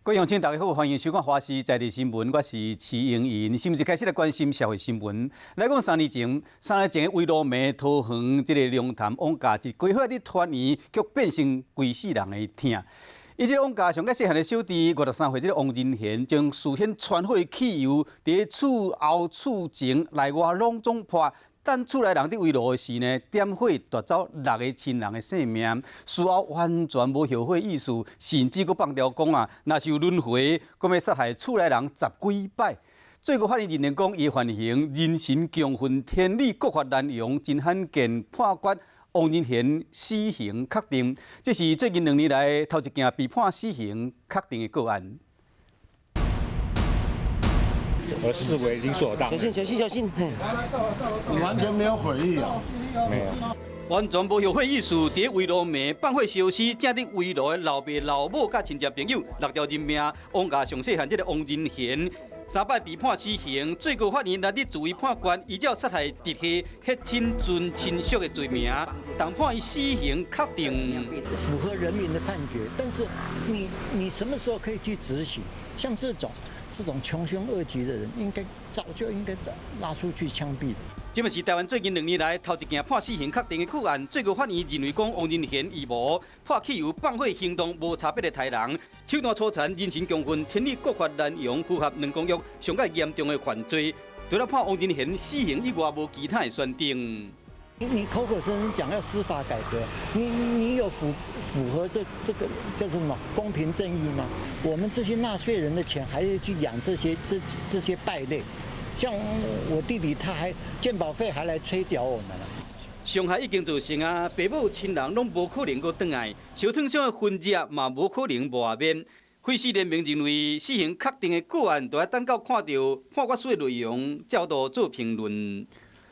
各位鄉親，大家好，歡迎收看華視在地新聞，我是徐英怡。新聞一開始來關心社會新聞。來講三年前，三年前的圍爐暝桃園這個龍潭王家一規歲佇團圓，卻變成規世人的疼。伊這個王家上較細漢的小弟，53歲，這個王仁賢將事先穿好的汽油，佇厝後厝前內外攏總潑。等厝內人佇圍爐的時呢，點火奪走六个親人的性命，事後完全無後悔意思，甚至閣放刁講啊，若是有輪迴，閣欲殺害厝內人十幾擺。最高法院認定講，伊犯行人神共憤，天理國法難容，真罕見判決王仁賢死刑確定。這是最近2年來頭一件被判死刑確定的個案。我視為理所當然。小心，小心，小心！你完全沒有悔意啊？沒有。完全無後悔意思，佇圍爐暝放火燒死，正佇圍爐的老爸、老母佮親戚朋友六條人命。王家上細漢這个王仁賢，三擺被判死刑，最高法院來佇主判決，依照殺害直系血親尊親屬的罪名，重判伊死刑確定。符合人民的判決，但是你什麼時候可以去執行？像這種窮兇惡極的人，應該早就應該早拉出去槍斃。這嘛是台灣最近2年來頭一件判死刑確定的個案。最高法院認為講，王仁賢預謀潑汽油放火行動無差別的刣人，手段粗殘，人神共憤，天理國法難容，符合兩公約上蓋嚴重的犯罪。除了判王仁賢死刑以外，無其他的選擇。你口口聲聲講要司法改革，你有符合這個叫做什麼公平正義嗎？我們這些納稅人的錢還要去養這些敗類，像我弟弟他還健保費還來催繳我們了。傷害已經造成啊，爸母親人攏無可能閣轉來，受創傷的痕跡嘛無可能磨滅。廢死聯盟認為死刑確定的個案，都愛等到看著判決書的內容，才有做評論。